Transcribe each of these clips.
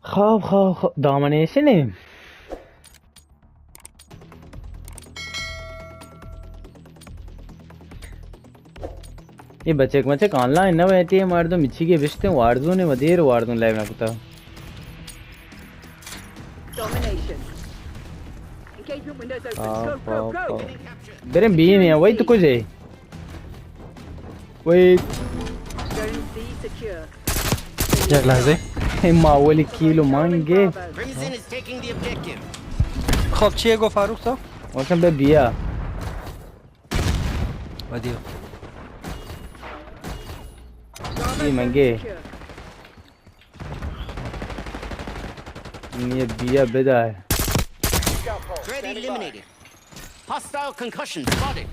خواب، خواب، خواب. دامنیشن. اے بچک مچک آنلائن نہ بیت، اے مردم چیگے بشتیں، وارزون ءَ، ما دیر وارزون لائیو نہ کتا. Domination. Engagement windows open. آؤ، Go, go, آؤ، go. آؤ. بریں بی ایم اے، وہی تو کجھ ہے؟ وہی. Zone C secure. یک لحظے. اے ما اولی کیلو مانگے. Crimson is taking the objective. خب، چیے گو فاروق تو؟ وشم بے بیا. ودیو. اے منگے. نی بیا بدار. Threat eliminated. Hostile concussion spotted.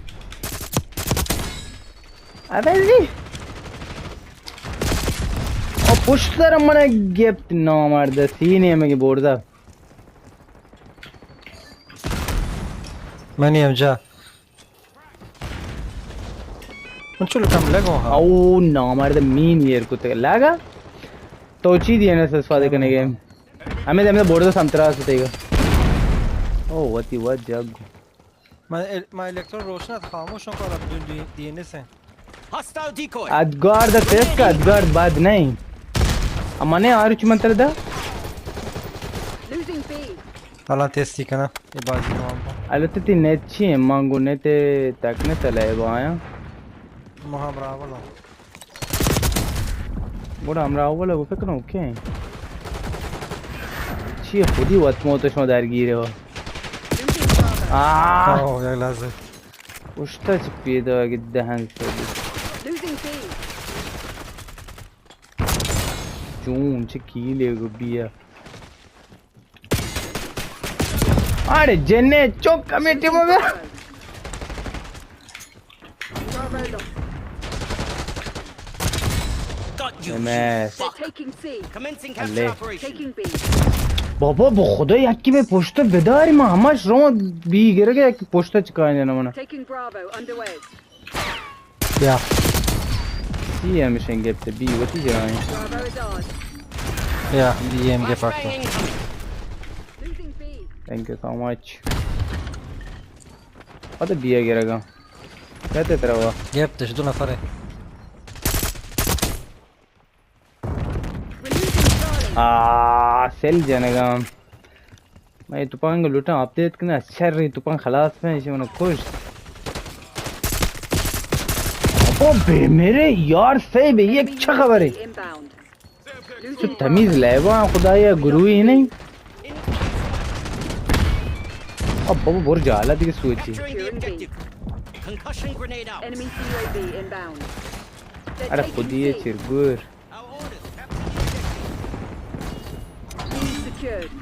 ابے زی. او پشت سر من گپت نامرد سینے مگے برزا. منی ہم جا. من چلو کم لگو ہاں. او نامرد مین ایر کتے لگا. تو چی دی این ایس استفادہ کرنے گئے؟ ہمیں، ہمیں بورڈ سمترا ستیگا. او وتی وت جگ. ما، ما الکترون روشن ات، خاموش ہوں، کار اب دی، دی این ایس ہیں. Hostile decoy. ادگار دا تیز کا، ادگار بد نہیں. امانے آرچ منتر دا. Losing B. حالا تیستی کنا، یہ بازی تمام کن. البتہ تی نیت چی ہیں؟ مانگو نیت تک نیت لے بایا. مہا براول ہوں. گڑا ہمراہ اول ءَ گوں فکر نہ اوکے. چی خودی وت موت شما درگیر ہو. آہ. آہ، یک لحظہ. اشتا چی پیدا کہ دہن سے. Losing B. چون چی کیلے گو بیا. اڑے جنے چوک کمیٹی میں بیا. Got you. میں They're taking C. Commencing capture operation. Taking B. بابا، بخدا یکی میں پشت بداری، ما ہمش رو بی گرگے، یک پشت چکائیں جنا منا. Taking Bravo underway. بیا. سی ایم شنگ گپت بی وتی جائیں. Bravo is ours. بیا، بی ایم گپت. Flashbang incoming. Losing B. Thank you so much. پتہ بیا گرگا. کہتے تروا. گپتش دو نفرے. آ، سیل جنگا. میں تپانگ لوٹاں اپڈیٹ کنا، شر تپانگ خلاص میں، ایشی منو کش. ابے میرے یار، صحیح بے، یہ اچھا خبر ہے. تو تمیز لیبا، خدایا گروہی نہیں. اب بابا برج اعلیٰ دیگه سوچی. Capturing the objective. Concussion grenade out. Enemy C U A V inbound. They're taking C. ارے خودی چرگور. Our orders. Capture the objective. B secured.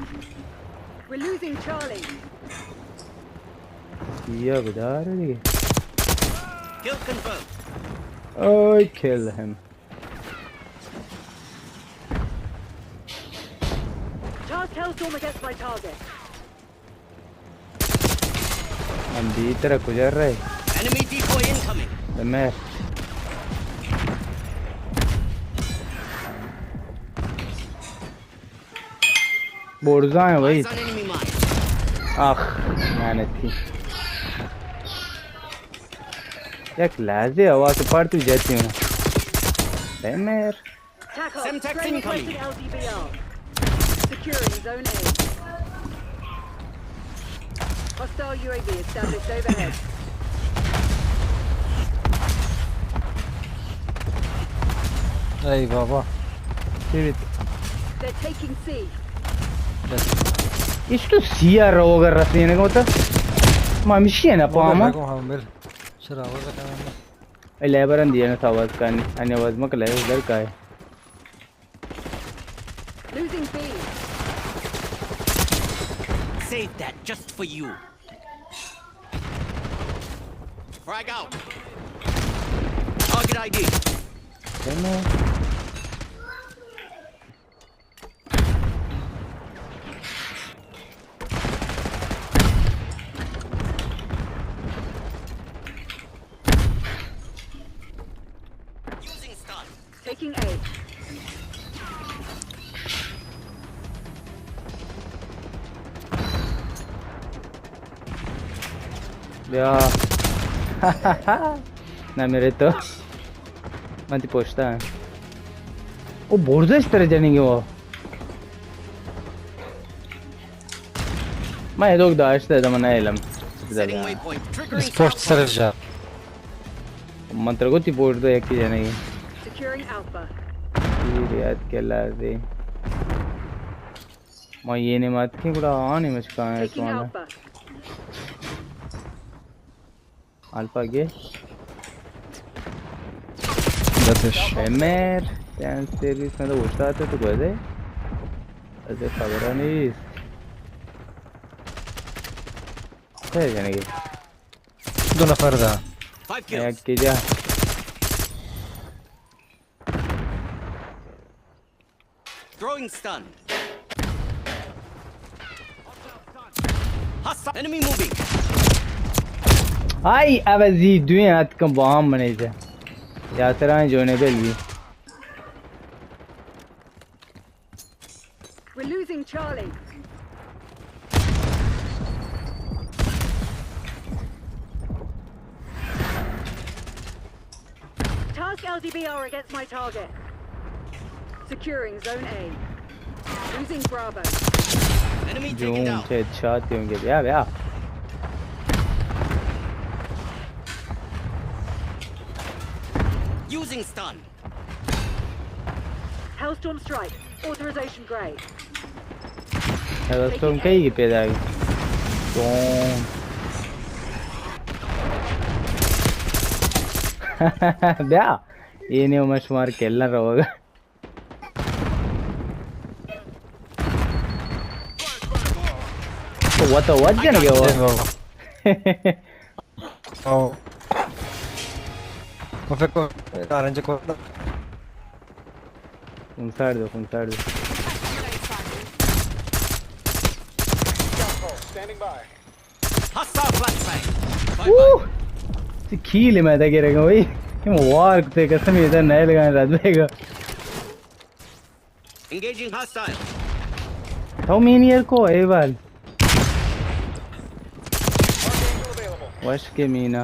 We're losing Charlie. یا بدار دیگه. Kill confirmed. I kill him. Charge Hellstorm against my target. من دی ترا کجا رہے؟ Enemy decoy incoming. میں بورزا ہیں بھائی. Eyes on enemy mine. آخ، محنتی. یک لحظے ہوا سے پڑ تو جاتی ہوں. بے میر. Semtex incoming. Securing zone A. Hostile U A V established overhead. ای بابا. They're taking C. ایش تو سیا روگا رسینگا ہوتا. ما مشی ہے نا پاما. چرا آواز کنم؟ اے لیبر ان دیئے نا آواز کانی. انی آواز مک لیبر در کائے. Losing B. Save that just for you. Frag out. Target I D. Using stun. Taking A. بیا. نہ میرے تو. من تی پوچھتا ہے. او برزش ترے جنگی وہ. من ادوک داشت ہے، من علم. Setting waypoint. Triggering اس پشت سرش جا. من ترگو تی پوچھ دو یکی جنگی. Securing Alpha. یہ ریات کے لازی. ما یہ نمات کی گڑا آنی مچکا ہے. Taking سوالا. Alpha. آلفا گے. دتش. امیر، چند سرویس میں تو گوشتا آتے تو گوزے. اسے خبر نہیں. ہے جنگی. دو نفر دا. Five kills. یک کی جا. Throwing stun. Hostile. Enemy moving. آئی عوضی دوئیں اتکن با ہم منے جا. یاتران جونے بلی. We're losing Charlie. Task L D B R against my target. Securing zone A. Losing Bravo. Enemy taken down. چه چاتی ہوں گے. بیا، بیا. Using stun. Hellstorm strike. Authorization gray. ہیلسٹورم کئی کی پیدا آئی؟ تو بیا. یہ نہیں، میں شمار کھیلنا رہو گا. تو وہ تو وجہ نہیں گیا. او. وہ فکر کو آرنج کو. خون ساڑ دو، خون ساڑ دو. Hostile flashbang. اوہ! تی کیل میں دا گرے گا بھائی. کہ وار تے قسم یہ دا نئے لگا رد دے گا. Engaging hostile. تو مینی کو اے وال. وش کے مینا.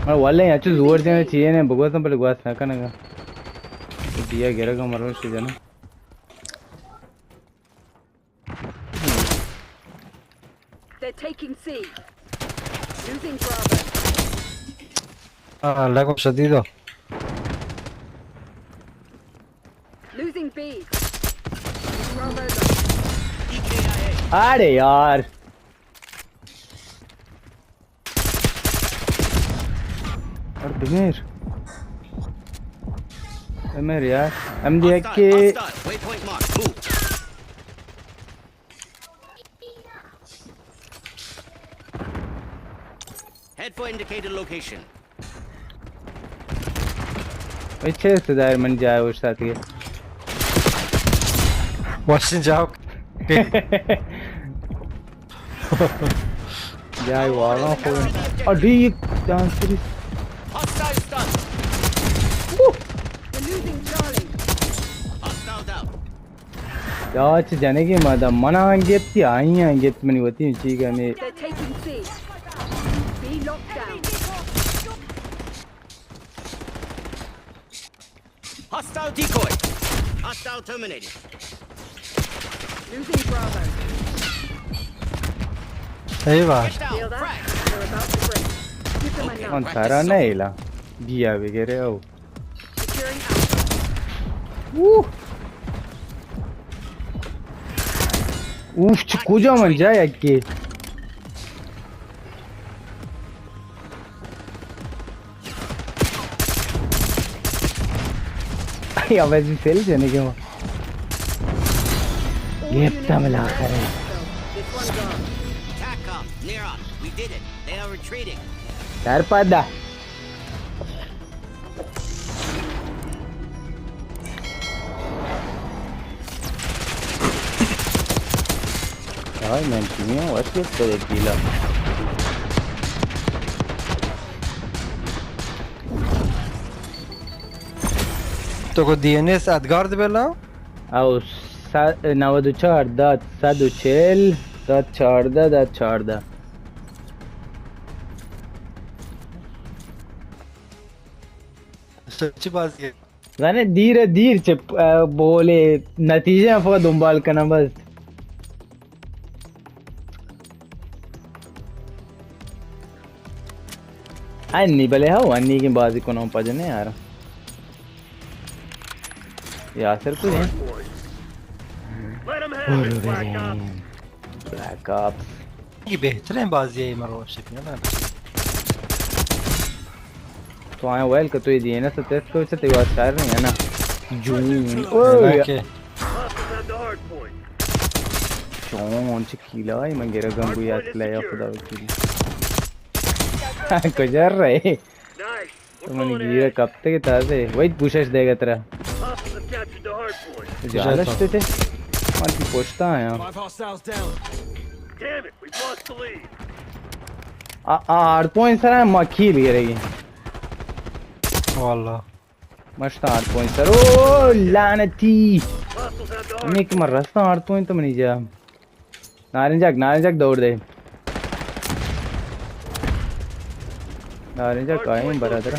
اور واللہ اچھو زور دینا چاہیے نے، بگوسم بلے گواس نہ کنگا. دیا گرگا مروش جنا. They're taking C. Losing Bravo. ہاں، لگو شدید ہو. Losing B. Bravo lost. ارے یار. اور بمیر. بمیر یار. ہم دیکھ کے. Hostile, hostile. Waypoint marked. Move. Head for indicated location. اچھے سے دائر من جائے اوشتاتی. واشن جاؤ. جائے والا خو. اور ڈی ایک ڈانسری. Hostile stun. We're losing Charlie. Hostile down. یا چہ جنگے ما دا منا انگت یا آئی انگت منی وتی چی گنے. They're taking C. B locked down. Hostile decoy. Hostile terminated. Losing Bravo. اے واہ. Get down. Feel that? Frag. They're about to break. Give them a knock. من ترا نہ ایلا. بیا بگرے او. Securing Alpha. اوہ. اوف، چہ کجا من جا یکی. یا ویسی سیل جنے کے. گپتا ملا کرے. Attack comes. Near us. We did it. They are retreating. در پادا. آئی من تیمی وش گپت دے کیلا. تو کو دی این ایس ادگارد بلا؟ او س-، نود و چار داد صد و چهل. دہ چاردہ، دہ چاردہ. سچی بازی ہے. زانے دیر دیر چہ، آ، بولے نتیجہ فقط دنبال کناں بس. انی بلے ہو، انی کہ بازی کنوں پجنے یار. یاسر کجا؟ بلیک آپس. یہ بہترین بازی ہے، مرو شکل نا. تو آیا ویل کہ تو یہ دینا تو تیس کو چتے بات کر رہے ہیں نا. جون. اوئے. چون چ کیلا ہے، من گرا گنگو یاد لیا خدا وکیل. کجا رہے؟ تو من گیرا کپتے کہ تازے. وہی پوشش دے گا ترا. جالش تے تے. من تی پوشتا آیا. آ، آ، آٹھ پوائنٹ سر ہے، ما کیل گرے گی. واللہ. مشتا آٹھ پوائنٹ سر. او، لعنتی. ہمیں کہ من رستا آٹھ پوائنٹ تو منی جا. نارنجک، نارنجک دور دے. نارنجک آئیں برادر.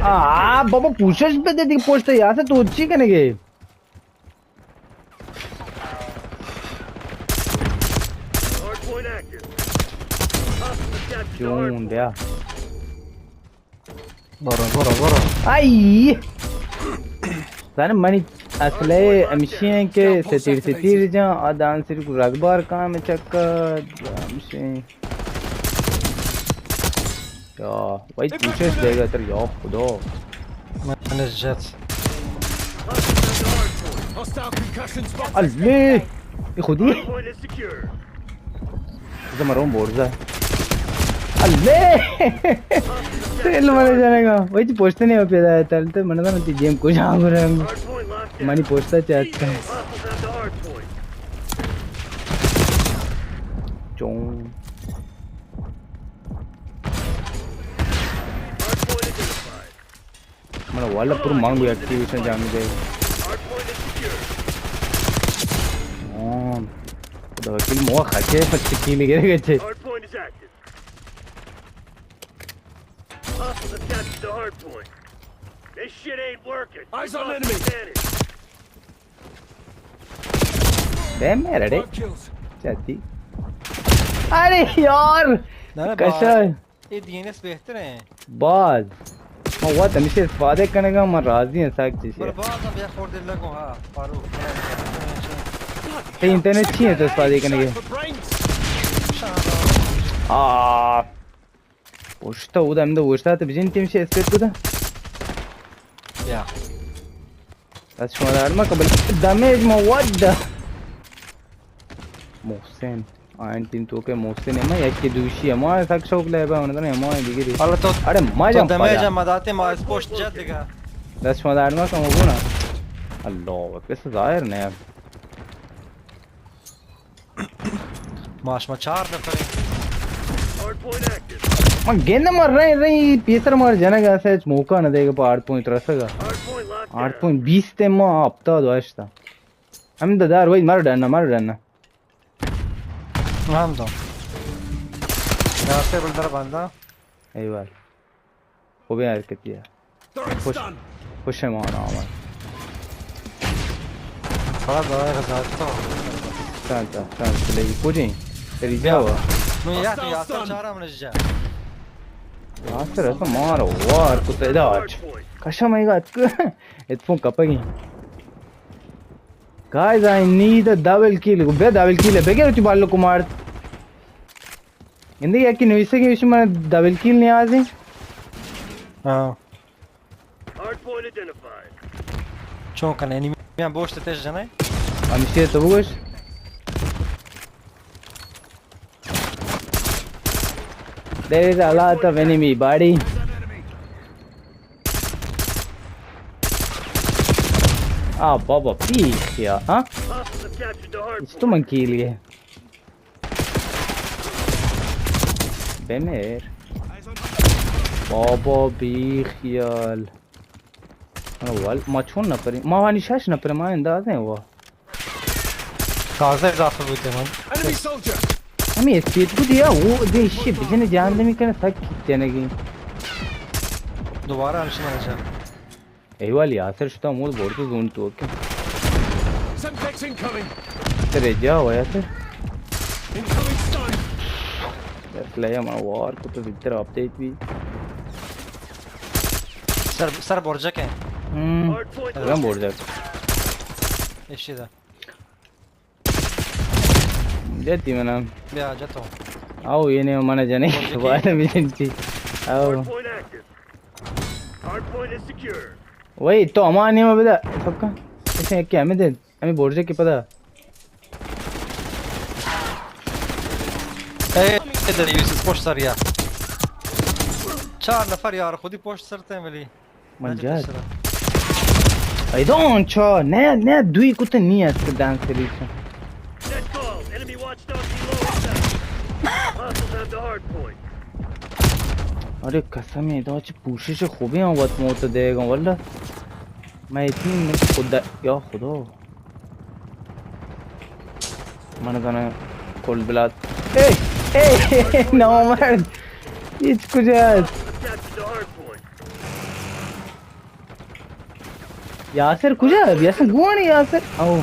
آ، بابا پوشش پہ دے دی پوشتے یاسر تو چی کنے گے؟ جون دیا. برو، برو، برو. آئی! زانے منی اصلے ہمشی ہیں کہ ستیر ستیر جان، آ دان سری کو رگبار کام چکا، ہمشی. یا، وہی پوچھش دے گا تر، یا خدا. من جت. اللہ! یہ خودی؟ زمروں بورزا. اللہ! تیل مارے جانے گا. وہی تو پوچھتے نہیں ہو پیدا ہے، تل تو من تو گیم کو جان گرم. منی پوچھتا چاہتا. چون. من والا پر مانگو ایکٹیویشن جان دے. ہاں. خدا وکیل مو خچے پچ کی لگے گئے تھے. Hostiles have captured the hard point. This shit ain't working. Eyes on enemy. Damage. بے میرے ڈے. Five kills. چاتی. ارے یار. نہ، نہ، کشا. باہر. یہ ڈی این ایس بہتر ہیں. باز. ما وقت ہمیشہ استفادہ کرنے گا، من راضی ہیں ساک چیز سے. پر باز ہم یک خورد لگو، ہاں، فاروق. تئی انٹرنیٹ چی ہے تو استفادہ کرنے گے؟ آ. پشتا اودا ہمدا اوشتا تو بجن تیم سے اسپیٹ کو دا. یا. دست شما درد مکن، بلے دمیج ما ودا. محسن. آئین تیم تو کہ محسن ہے، ما یکی دوشی ہے، ما سک شوق لے با، انہوں نے ما دیگه دی. حالا تو، اڑے ما تو جم دمیج پایا. ما داتے ما اس پشت جت دیگه. دست شما درد مکن، ما گونا. اللہ، کس ظاہر نہیں. ما شما چار نفر. من گند مر رہے رہی، پیسر مار جنگ ایسا ہچ موقع نہ دے گا پہ آٹھ پوائنٹ رسگا. آٹھ پوائنٹ بیست ما ہفتاد و ہشت. ہم دار وہی مر ڈرنا، مر ڈرنا. ہم تو. یاسر بلدر بندہ. ایوال. خوبیں حرکتی ہے. خوش، خوش مان آمد. بڑا دعا ہے، رضا تو. تن، تن، تن، چلے گی کجیں؟ تیری بیا. جاوا. نو یا تو یا تو چارا من جا. آسر ہے تو مار وار کو پیدا آج. کشا میں گا اتکو. اتفون کپگی. Guys, I need a double kill. بیا double kill ہے. بگر تی بالو کو مار. گندے یکی نویسے کہ من ڈبل کیل نیازیں. ہاں. Hard point identified. چون کنے؟ اینی میان بوشت تیش جنائے؟ ہمیشہ تو بگوش. There is a lot of enemy, buddy. آ بابا، پیش یا، ہاں؟ Hostiles have captured the hard point. اس تو من کیل گئے. بمیر. بابا، بی خیال. اول ما چون نپریں؟ ما وانی شش نپریں، ما اندازیں وا. تازہ اضافہ بوتے من۔ Enemy soldier! ہمیں اسپیڈ کو دیا، وہ دے شی بجن جان دمی کنے سک کھچنے گی۔ دوبارہ ہمشی من جا۔ اے والی یاسر شتا مود بورتو زون تو کے۔ Semtex incoming! ترے جا ہوا یاسر۔ Incoming stun! یار، لیا من وار کو تو بہتر اپڈیٹ بھی۔ سر، سر برجک ہے۔ ہم۔ Hard point سر lost. برجک۔ ایشی دا۔ جتی منا۔ بیا، جتو۔ آؤ، یہ نے من جنے۔ برجک ہے۔ بارے میں جنتی۔ آؤ۔ Hard point active. Hard point is secure. وہی تو ہما نیمہ بدا۔ سب کا۔ اسے کیا ہمیں دے؟ ہمیں بورجے کی پدا۔ اے، ادھر یوسف پشت سر یا۔ چار نفر یار، خودی پشت سر تے ملی۔ من نجد جات۔ سر۔ ایدان چا، نه، نه، دوی کت نی است دان Suresh. Net call. Enemy watchdog below inbound. Hostiles have the hard point. ارے قسم، ادا چه پوشش خوبی هم وت موت دیگا والله۔ من اتنی خدا، یا خدا۔ من زنه کل بلاد۔ اے، اے، اے، نامرد۔ هیچ کجا است؟ یاسر کجا؟ یاسر گوانی یاسر۔ او۔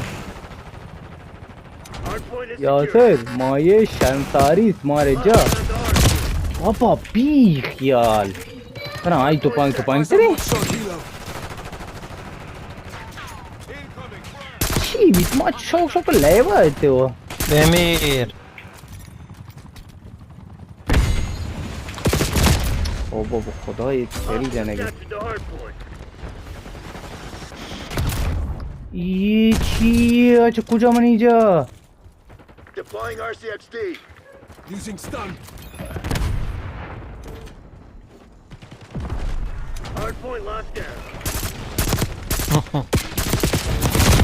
یاسر، ما یہ شرمساری است مارے جا۔ بابا، بی خیال۔ ترا آئی توپانگ، توپانگ تری۔ چی بیت؟ ما شوق، شوق لیوا ایتے ہو۔ بمیر۔ او بابا، خدا، یہ کل جانے گے۔ یہ چی ہے؟ اچھا، کجا منی جا؟ Deploying R C X D. Using stun. Hard point locked down.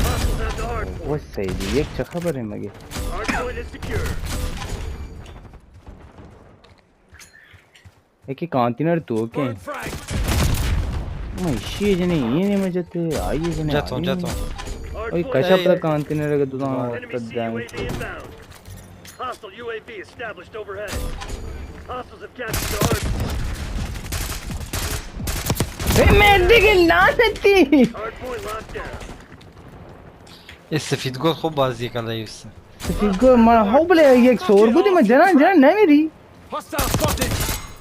Hostiles have the hard point. وای سیدی، یک چه خبره مگه؟ Hard point is secure. یکی کانتینر تو که؟ Throwing frag. من ایشی جنه، یه نیمه جته، آیه جنه، جاتون، آیه جاتون. نیمه. Hard اوی point. کشا اے. پر کانتینر اگه دو دان Enemy وقت C U A V دائیں. Inbound. Hostile U A V established overhead. Hostiles have captured the hard point. اے مردی که لاستی. Hard point locked down. اے سفید گل خوب بازی کرده یوسف. سفید گل، من هو بله یک سور بودی، من جنان، جنان نمیری. Hostile spotted.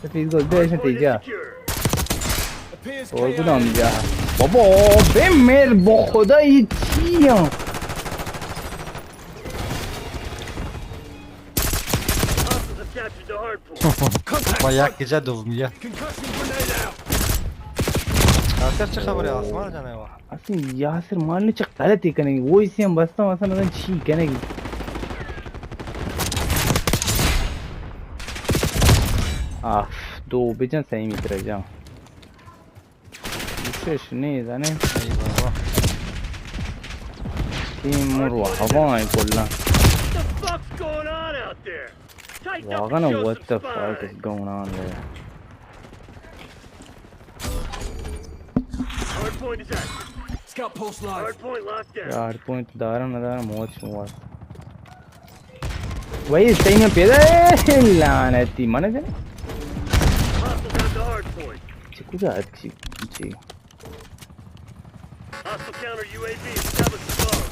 سفید گل، بیا ایشان تیجا. Hard point is secure. Appears اور کدام جا؟ بابا، بمیر با خدا، این چی هم؟ Hostiles have captured the hard point. با یک جا دومی. Concussion grenade out. آخر چه خبره؟ آسمان جنه وا. اصلاً یاسر مالنی چه غلطی کنگی، وایسی هم بستم، اصلاً نزان چی کنگی. آف، دو بجن سهی میتره جان. پوشش نیست، نه؟ ای بابا. تیم رو هوای کلاً. What the fuck's going on out there? Tighten up and show some spine. واقعاً what the fuck is going on there? Hard point is active. Scout pulse live. Hard point locked down. یار، پوینت دارم ندارم، موت شما. وای، صحیح میں پیدا ہے، لعنتی، من جن. Hostiles have the hard point. چی کجا ات چی، چی؟ Hostile counter U A V established above.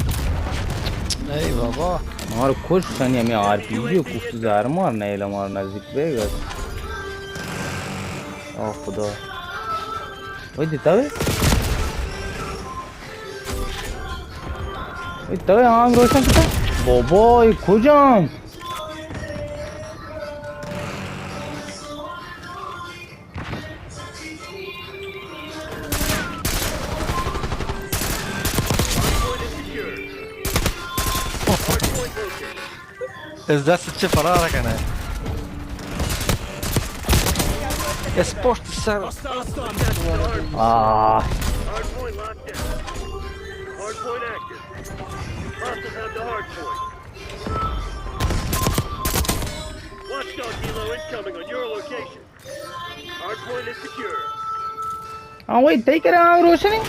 ای بابا. مار کش سنی همی آر پی جی و کفت زار مار نیل مار نزدیک بیگت. آه خدا. وای دیتا بی؟ وای دیتا بی آنگ روشن کتا؟ بابا، ای کجام؟ از دست چه فرار کنه؟ اسپورت سر. آه. Hardpoint locked down. Hardpoint active. Hostiles have the hardpoint. Watchdog helo incoming on your location. Hardpoint is secure. آ، وای، تئی کرا آنگ روشنی؟ Hostiles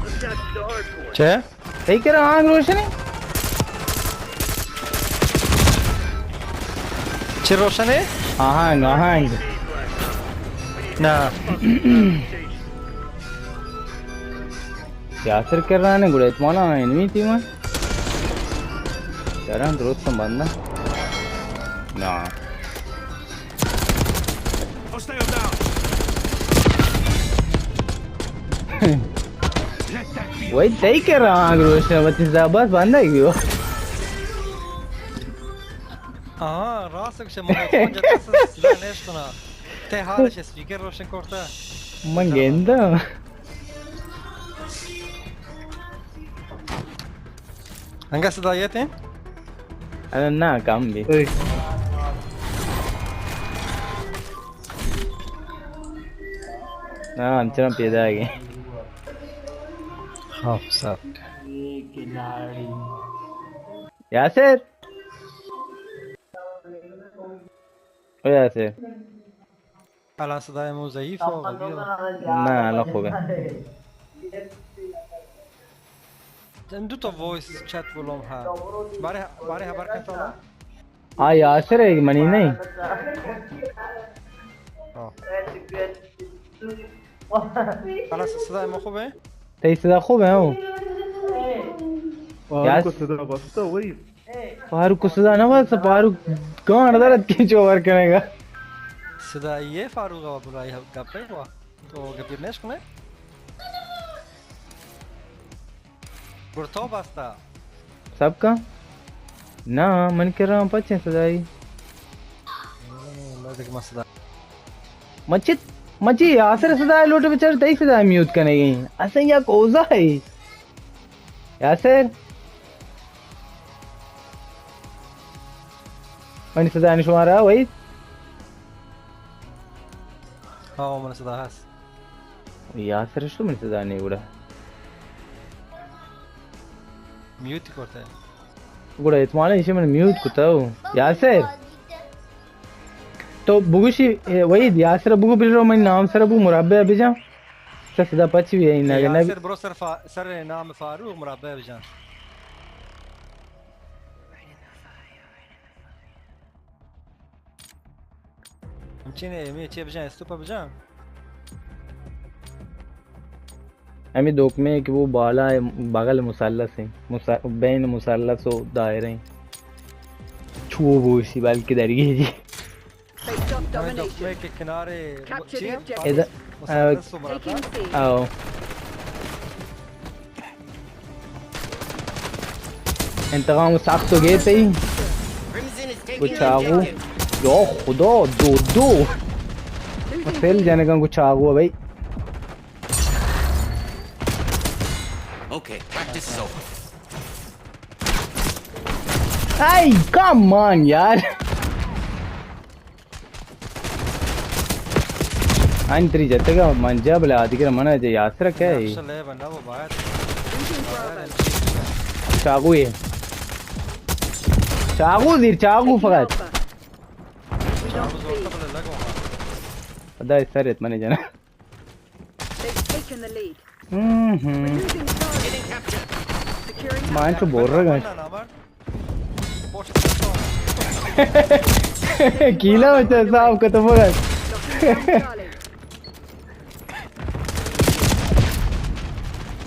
have captured the hardpoint. چه؟ تئی کرا آنگ روشنی؟ چہ روشن ئے؟ آہنگ، آہنگ۔ نہ۔ یاسر کرانے گڑا اتمانا انمی تیما۔ چران درست بندہ۔ نہ۔ وای تئی کرا آنگ روشن وتی زبر بندگ بیو۔ آہاں، راست گوشے، من ہیڈفون جتا، سیدھا نشتنا۔ تے حالش اسپیکر روشن کرتا۔ من گندم۔ انگا صدا یت ایں؟ ارے نہ، کم بی۔ ہاں، انچنا پیدا گئے۔ ہاں، صاحب۔ یاسر۔ او یاسر۔ الان صدای مو ضعیف و قوی و؟ نه، الان خوبه۔ دو تا وایس چت ولوم ها۔ باره، باره خبر کن تو الان۔ آ یاسر ہے، منی نہیں۔ آه۔ الان صدای مو خوبه؟ تئی صدا خوبه، ہو۔ آه، یاس- کو صدا بستا وہی۔ فاروق کو صدا نہ بس، فاروق گان درد کی چو ور کرے گا۔ صدا یہ فاروق ءَ بلائی گپے ہوا۔ تو گپی نیش کنے؟ گڑا تو بستا۔ سب کا؟ نہ، من کرا پچے صدائی۔ اللہ دیکھ مسئلہ۔ مچی، مچی یاسر صدا لوٹ بچار تئی صدا میوت کنے گئی۔ اصلا یک اوزا ہے۔ یاسر۔ منی صدا نی شمارا وحید؟ ہاں، من صدا ہست۔ یاسر شو منی صدا نی گڑا۔ میوت کرتا ہے۔ گڑا احتمالا ایشی من میوت کتا ہو۔ یاسر۔ تو بگوشی، اے، وحید، یاسر بگو بلرو منی نام سر بگو مربع بجان۔ سر صدا پچ بھی ہے، نہ، نہ۔ یاسر برو سر فا-، سر نام فاروق مربع بجان۔ ہمچین ہے، ہمیں چے بجان، استوپا بجان۔ ہمیں دوکمے کہ وہ بالا ہے، بغل مثلث ہے، مس-، بین مثلث و دائرہ ہیں۔ چو بوشی بلکہ درگیجی۔ ہمیں دوکمے کہ کنارے چی؟ ادا، مثلث و مربع۔ آؤ۔ انتقام سخت و گیت ای۔ کو چاقو۔ یا خدا، دو دو۔ فیل جانے کا کو چاقو ہے بھائی۔ Okay, practice is over. Hey, come on, یار۔ آن تری جتگا منجا بلا آدگر منا جے یاسر کئے؟ چاقو ہے۔ چاقو زیر، چاقو فقط۔ خدا سرت منے جنا۔ ہم ہم۔ مان چو بور رہا۔ کیلا بچا صاحب کو تو بولا۔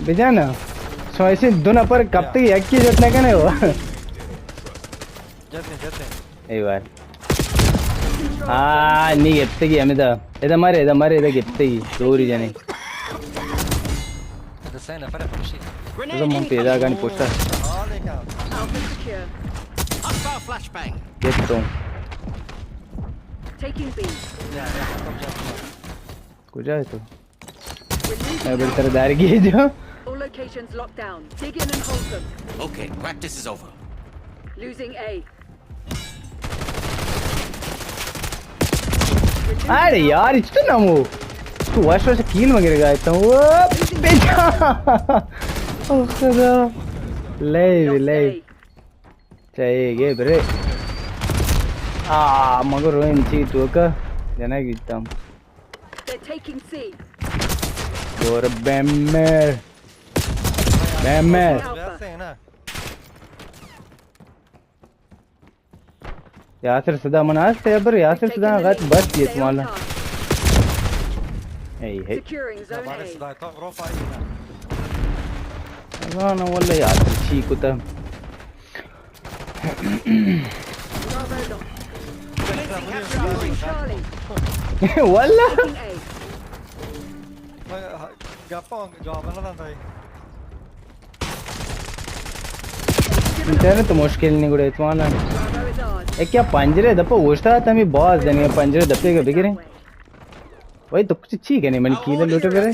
بجانا۔ سو ایسے دو نفر کب تک یک کی جت نہ کنے ہو۔ جتے، جتے۔ اے بار۔ آ، نی گپتگی ہمیں دا۔ ادا مرے، ادا مرے، ادا گپتگی۔ دوری جنے۔ ادا سہ نفر پوشی۔ ادا من پیدا گن پوشتا۔ Alpha secure. Hostile flashbang. گپتوں۔ Taking B. کجا ہے تو؟ میں بڑی طرح دار گئی جو۔ All locations locked down. Dig in and hold them. Okay, practice is over. Losing A. ارے یار، اس تو نہ ہو۔ تو واش واش کیل مگر گئے تو۔ او بیٹا۔ او خدا۔ لے، لے۔ چاہیے گے برے۔ آ، مگر روین چی تو کا؟ جنا گیتم۔ They're taking C. دور بیمر۔ بیمر۔ Alpha. بیاستے ہیں نا۔ یاسر صدا من است، ابر یاسر صدا غت بس یت مالا. ای ہے. Securing zone A. انا والله یاسر چی کتا. Bravo lost. Losing Charlie. والله. Taking A. گپا جواب نہ دنت. انٹرنیٹ تو مشکل نہیں گڑے تو آنا. اے کیا پنجرے دپا اوشتا تمی باز دنیا پنجرے دپے گا بگریں. وہی تو کچھ چی کنے من کیل لوٹے کرے.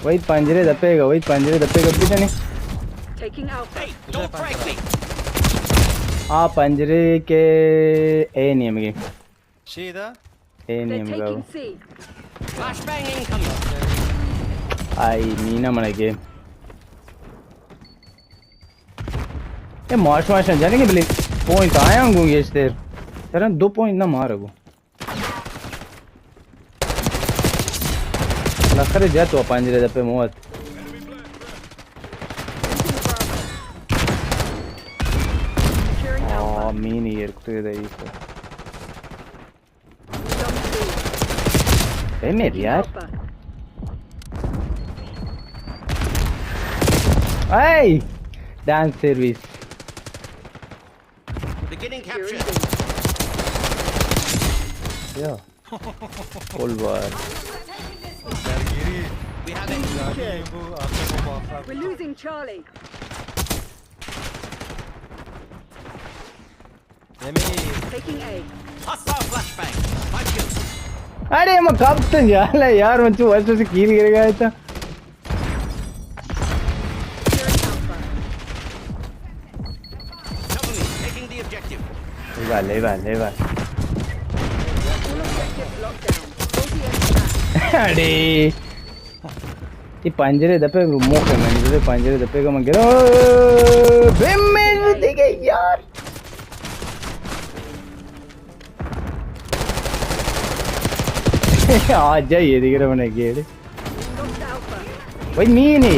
وہی پنجرے دپے گا، وہی پنجرے دپے گا بجنے. Taking Alpha. آ پنجرے کے اے نیمگے. شیدا. اے نیمگا. Flashbang incoming. آئی مینا منگے. اے ماش ماش جانے کے بلے پوائنٹ آیا گوں گیشتر. ترن دو پوائنٹ نہ مارا گوں. لخر جت و پنجرے دپے موت. آ، مین ایر کتے دئی. اے میری یار. اے! Dance service. Beginning capture. یا. فل بار. We have it. We're losing Charlie. Taking A. Hostile flashbang. Five kills. ارے میں کب تو جالا یار، میں تو ویسے سے کیل گر گیا تھا. Cover me. Taking the objective. لے بھائی، لے بھائی، لے بھائی. ارے. یہ پنجرے دپے موقع میں، پنجرے دپے کا من گرا. بے میں دیگه یار. آ جائیے دیگه من گیڑ. بھائی مینی.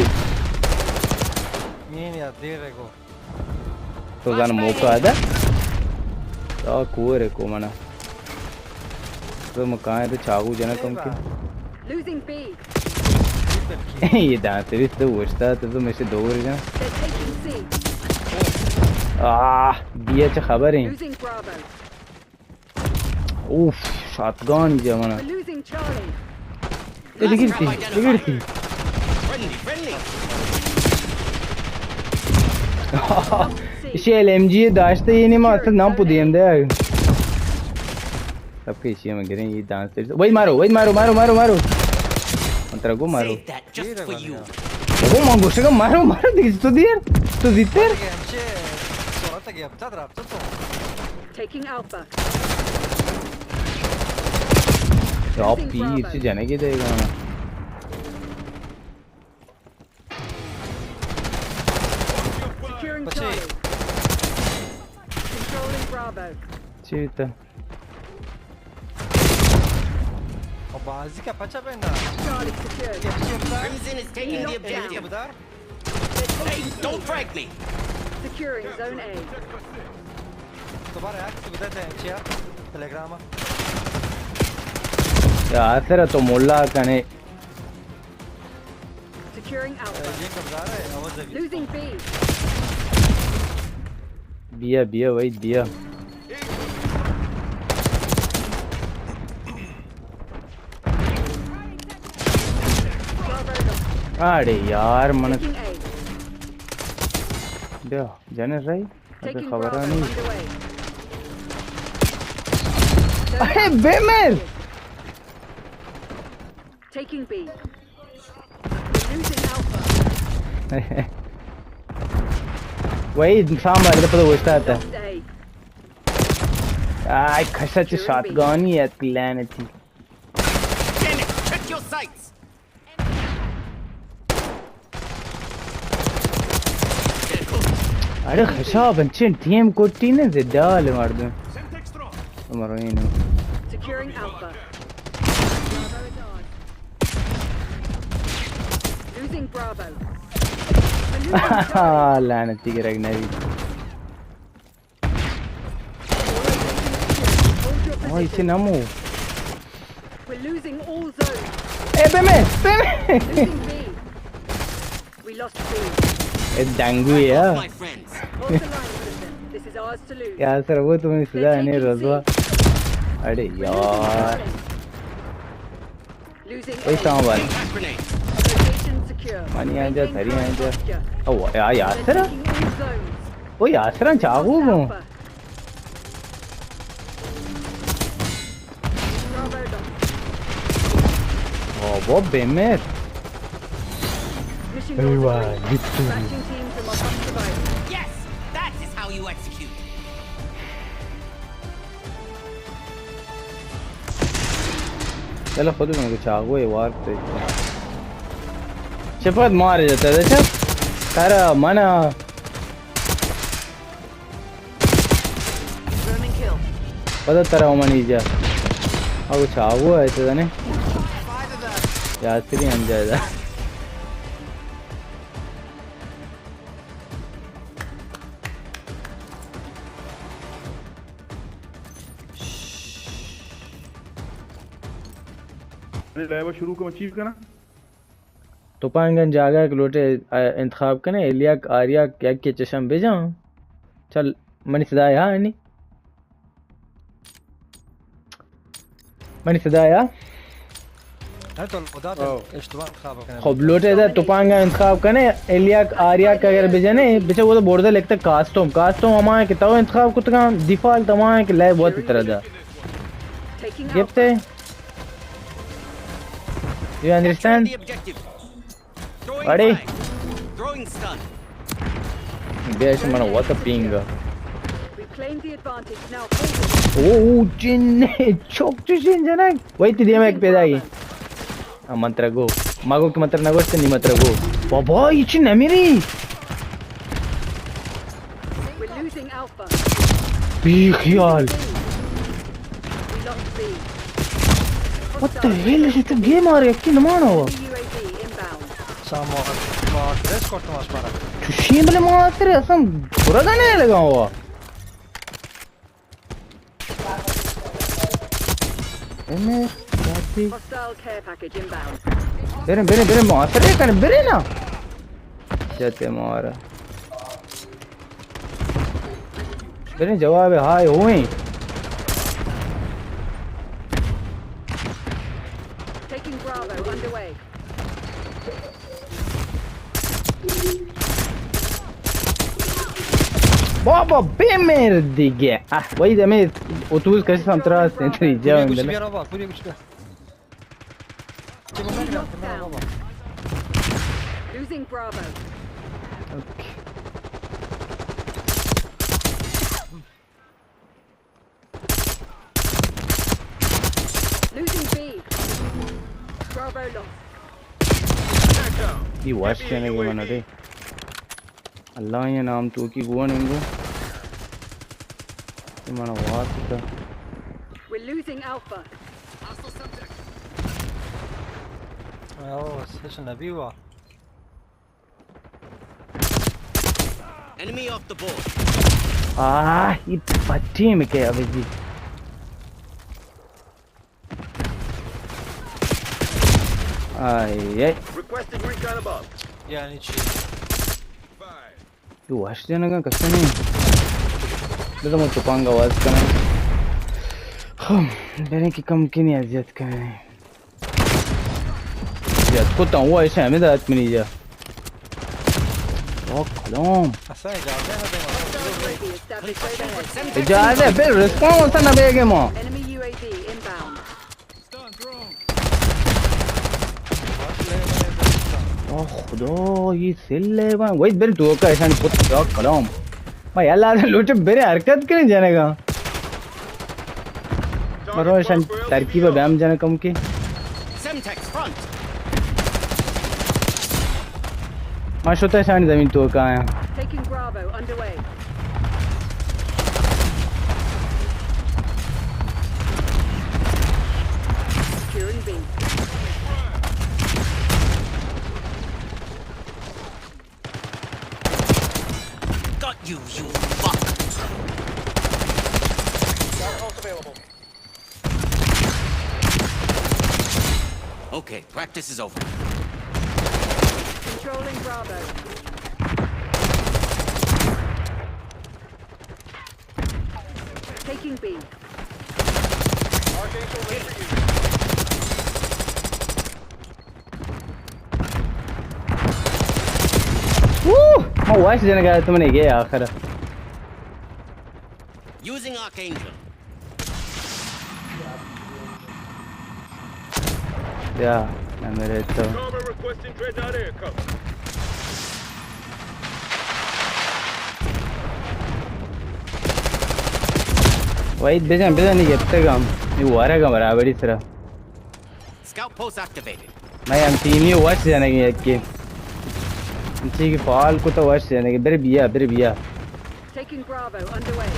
مینی دیر کو. تو زن موقع دا. تا کور کو منا. تو مکان تو چاقو جنا کم کی. Losing B. یہ دانتے تو وشتا تو تو میشے دور جان. They're taking C. آہ، بیا چه خبر ہیں؟ Losing Bravo. اوف، شاتگان جا منا. We're losing Charlie. اے دگرتی، دگرتی. Friendly, friendly. ایشی ایل ایم جی داشته، یعنی ما اصلا نام پو دیم ده. سب کے ایشی میں گریں یہ ڈانس. وہی مارو، وہی مارو، مارو، مارو، مارو. من ترا گو مارو. Save that just for you. او من گوشگا مارو، مارو دیگه تو دیر، تو زیتر. Taking Alpha. یا پی، چی جنگی دے گا. Securing Charlie. Controlling Bravo. چی بیتا؟ او بازی کا پچا پہنا. Charlie secured. Crimson is taking the objective. Hey, don't frag me. Securing zone A. دوبارہ عکس بدے چیا تلگرام. یا آخر تو مولا کنے. Securing Alpha. Losing B. بیا، بیا، وحید، بیا. اڑے یار، من. Taking A. بیا، جنر رہی. اگه خبرانی. اڑے بے مر. Taking B. Losing Alpha. وہی سامبار دے پتہ وشتا تھا. آئی کھشا چ شاتگانی ہے لعنتی. Damn it! Check your sights. اڑے خشاب انچیں ٹیم کوٹی نے زدال مردم. مرو اینو. Securing Alpha. Losing Bravo. لعنتی گرگ نبی. آه، ایسی نمو. We're losing all zones. اے بے میں، بے میں. Losing B. We lost B. اے ڈنگوی ہے. Lost my friends. Hold the line, Griffin. This is ours to lose. Yasir, وہ تمہیں صدا ہے نہیں، رضوا. اڑے یار. Losing A. وہی سامان. Location secure. منی آنجا، تری آنجا. او، یا، یاسر؟ Taking all zones. او، یاسر، چاقو گوں. بابا، بمر. ایوه، گیتو. Yes, that is how you execute. چلو، خودتون کو چاقو ہے، وار تے. چه فقط مار جاتا ہے، چه؟ ترا منا. پدا ترا اومانی جا. او چاقو ہے، تو نے. یاتری انجا دا. لائیو شروع کو چیز کرنا. تپانگن جاگہ کہ لوٹے، آ، انتخاب کنے، الیک، آریاک، یک کے چشم بجان. چل، منی صدا یا نی؟ منی صدا یا؟ خب، لوٹے دا تپانگا انتخاب کنے، الیاک، آریاک اگر بجنے، بچے وہ تو بورڈ لکھتا کاسٹم. کاسٹم ہما ہے کہ تو انتخاب کتگا، ڈیفالٹ ہما ہے کہ لائیو بہت طرح دا. گپتے؟ You understand? اڑے. بیش من وات پینگا. او، او، جن، چوک چو جن جنگ. وای تی دیما یک پیدا گی. آ، من ترا گو. ما گو کہ من ترا نگوشت، نی من ترا گو. بابا، ای چی نمیری؟ بی خیال. What the hell؟ چو گیم آ رہے، اکی نمانا ہوا. سامو، ما ریس کرتم آسپارا. چوشیں بلے ما آسر اصلا برگا نہیں لگا ہوا. اے میں جاتی. برے، برے، برے، ما آسر کنے، برے نا. جاتے مارا. برے جواب ہائے ہوئیں. Taking Bravo underway. بابا، بمر دیگه. آه، وای دمه اتوبوس کشی سمت راست، اینطوری جا. پوری گوش بیار بابا، پوری گوش بیار. چه بمر بیار، بمر بابا. Losing Bravo. Okay. Losing B. Bravo lost. ای واش کنگی من اڑے. اللہ یہ نام تو کی گون انگو. من واسطہ. We're losing Alpha. او، سیشن نبی ہوا. Enemy off the board. آہ، یہ پٹی میں کیا بجی؟ آئے، آئے. Requesting recon above. یعنی چی؟ تو واش جنگا کسے نہیں. بذار من تپانگ آواز کناں. خب، بریں کہ کم کنی اذیت کنیں. یاد کتاں، وہ ایسے ہمیں دات منی جا. او کلام. اصلاً اجازہ نہ دینا. اجازہ بل ریسپانس نہ بیگے ما. Enemy U A V inbound. او خدا، یہ سل ہے بان. وہی بل تو کا ایسا نہیں پت، او کلام. ما یلا لوٹے برے حرکت کریں جانے گا. مرو ایشان ترکیب بیام جنکم کی. Semtex front. ما شتا ایشان زمین تو کا آیا. Taking Bravo underway. Securing B. Okay, practice is over. Controlling Bravo. Taking B. Archangel ready for you. اوه، ما واش جنگ آیا تو من گئے آخر. Using Archangel. یا، نمیره تو. Cover requesting Dreadnought air cover. Waheed بجن، بجن، یہ گپتگم. یہ ورگم برابری سرا. Scout post activated. من هم تیمی واش جنگی یکی. چی که فعال کو تو واش جنگی. بر بیا، بر بیا. Taking Bravo underway.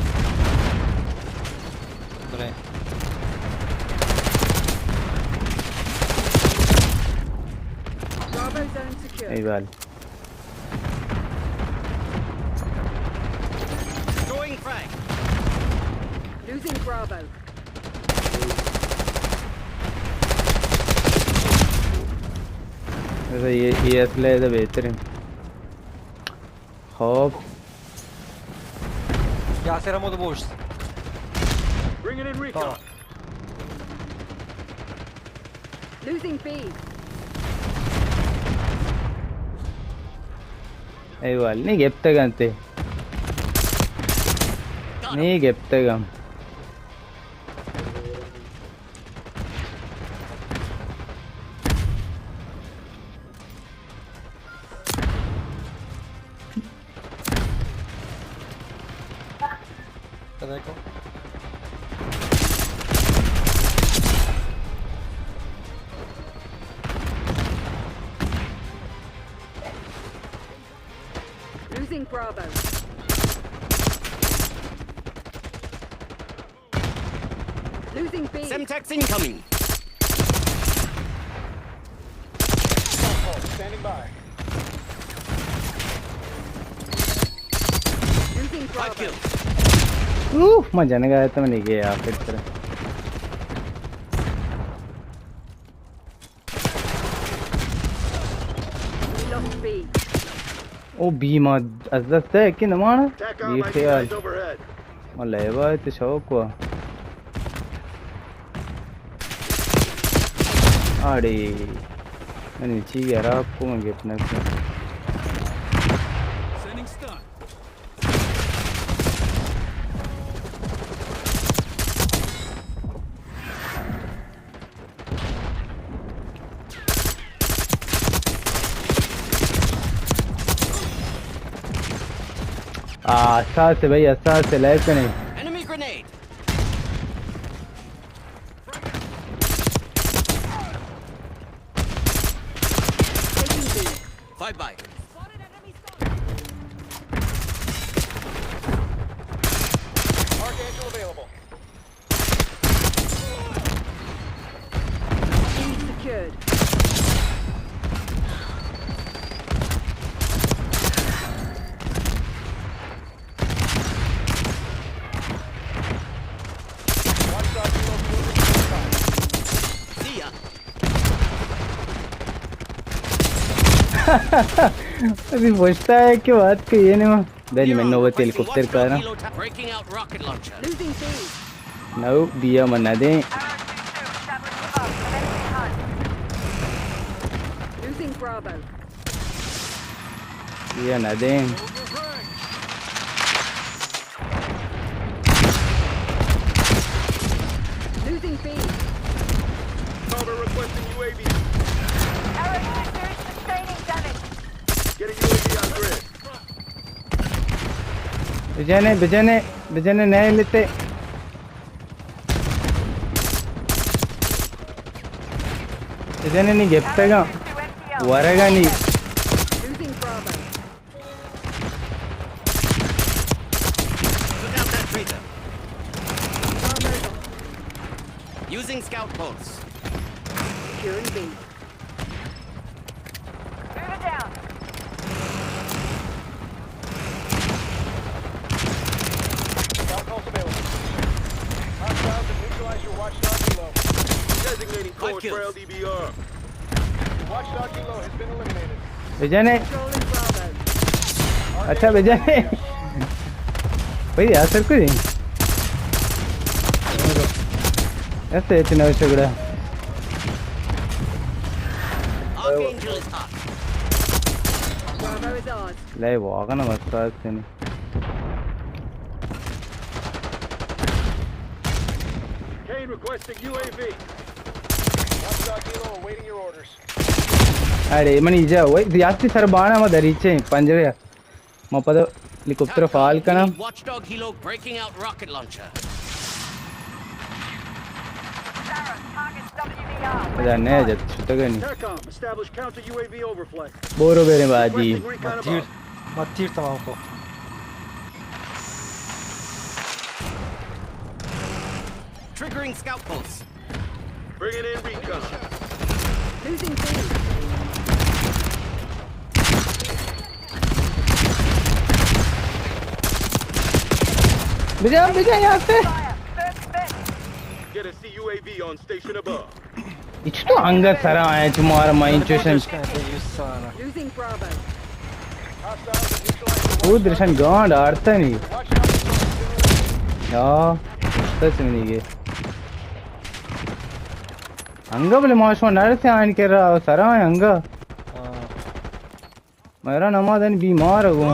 برے. Bravo zone secure. ای بال. Throwing frag. Losing Bravo. بس یہ، یہ اصل ہے تو بہترین. خب. یاسر هم بوشت. Bringing in recon. Losing B. ایوال، نی گپتگن تے. نی گپتگم. Losing Bravo. Losing B. Semtex incoming. Standing by. Losing Bravo. Five kills. اوه، ما جنگ آیا تو من گئے آخر طرح. We lost B. O B ما از دست ده که نمانه. بی خیال. ما لیبا ات شوق وا. آڑی. من چی یرا کو من گپ نہ کو. آ، اساس ہے بھائی، اساس ہے، لائف کنے. Enemy grenade. Five by. Archangel available. Secured. See ya. ابھی پوچھتا ہے کہ بات کہی ہے نہیں. بل من نوبت ہیلیکاپٹر کارا. Breaking out rocket launcher. Losing B. نو، بیا من نہ دیں. Losing Bravo. بیا نہ دیں. Losing B. Cover requesting U A V. Our sectors sustaining damage. Getting U A V on grid. بجنے، بجنے، بجنے، نئے لیتے. بجنے نی گپتگا. ورگا نی. Losing Bravo. Took out that traitor. Using scout pulse. Securing B. Move it down. Scout pulse available. Hostiles have neutralized your watchdog helo. Designating course for L D B R. بجنے۔ اچھا، بجنے۔ بھئی، یاسر کو دیں۔ ایسے اتنا جھگڑا۔ لے، واقعا مستاق تھے نہیں۔ Kane requesting U A V. Watchdog Helo awaiting your orders. اڑے منی جا وئی یاستی سر بانا ما دریچے پنجرے۔ ما پدا ہیلیکاپٹر فعال کناں۔ Watchdog Helo breaking out rocket launcher. ادا نہ جت شتگنی۔ Establish counter U A V overflight. Borrow بیرے باجی۔ Requesting recon above. ما تیر تمام کو۔ Triggering scout pulse. Bringing in recon. Losing B. بجا، بجا، Yasir. Get a C U A V on station above. اچ تو انگت سرا آئے، چمار مائن چوشن۔ Losing Bravo. او درشن گانڈ آرتا نہیں۔ یا، پشتا چمنی گے۔ انگا بلے ما شما نرسے آئین کر رہا، سرا آئے انگا۔ ہاں۔ میرا نماز ان بیمار گو۔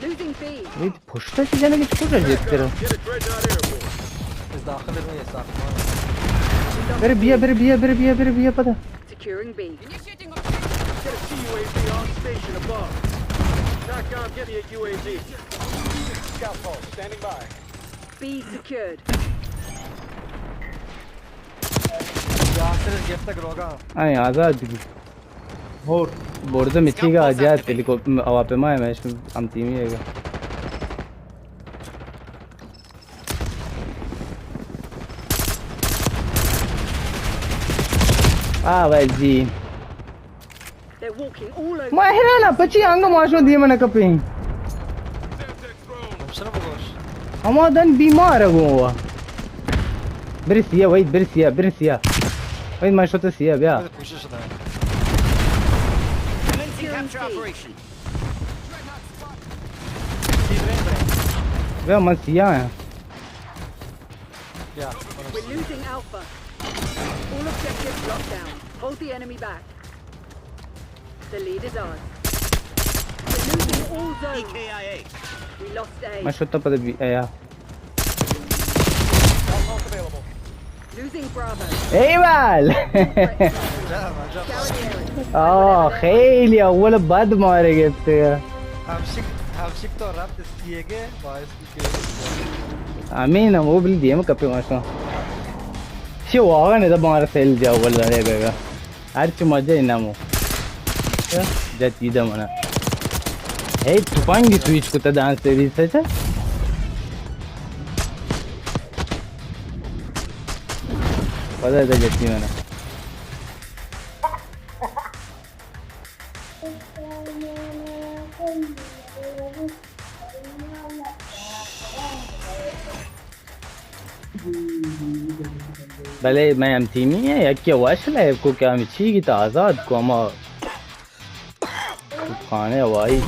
Losing B. وید پشتا چی جنگی چکو جت کرا۔ Get a dreadnought airborne. اس داخل میں یہ ساختمان۔ بر بیا، بر بیا، بر بیا، بر بیا پدا۔ Securing B. Initiating operation. Get a C U A V on station above. Tac, get me a U A V. Scout pulse, standing by. B secured. Yasir گپتگ روگا۔ اے آزاد بی۔ ہور۔ برز مچی گا آزاد، تیلی کو ہواپیما ہے، میں اس میں ہم تیمی ہے گا۔ آ بھائی جی۔ They're walking all over. ما حیران پچی آنگا ماشو دیمہ نہ کپیں۔ ہما دن بیمار گو۔ برسیا وید، برسیا، برسیا۔ وید ما شو تو سیا بیا۔ Commencing capture operation. بیا من سیا ہیں۔ We're losing Alpha. All objectives locked down. Hold the enemy back. The lead is ours. We're losing all zones. E K I A. We lost A. ما شو تو پتہ بی ایا۔ Losing Bravo. A ball. Scout the area. آه، خیلی اول بد ماره گرفته۔ ہمشک، ہمشک تو رفت سیگے باعث امین ہم وہ بل دیم کپے ماشا۔ چی واغن ادا بار سیل جا واللہ رے بیگا۔ ہر چی مجھے نامو۔ جا چیدا منا۔ اے تپنگی سوئچ کو تا دان سیریز سے چا۔ پتہ ہے جتی منا۔ بلے میں ہم تیمی ہیں، یکی وش لائف کو کیا ہم چی کی تا آزاد کو ہما خانے ہوائی۔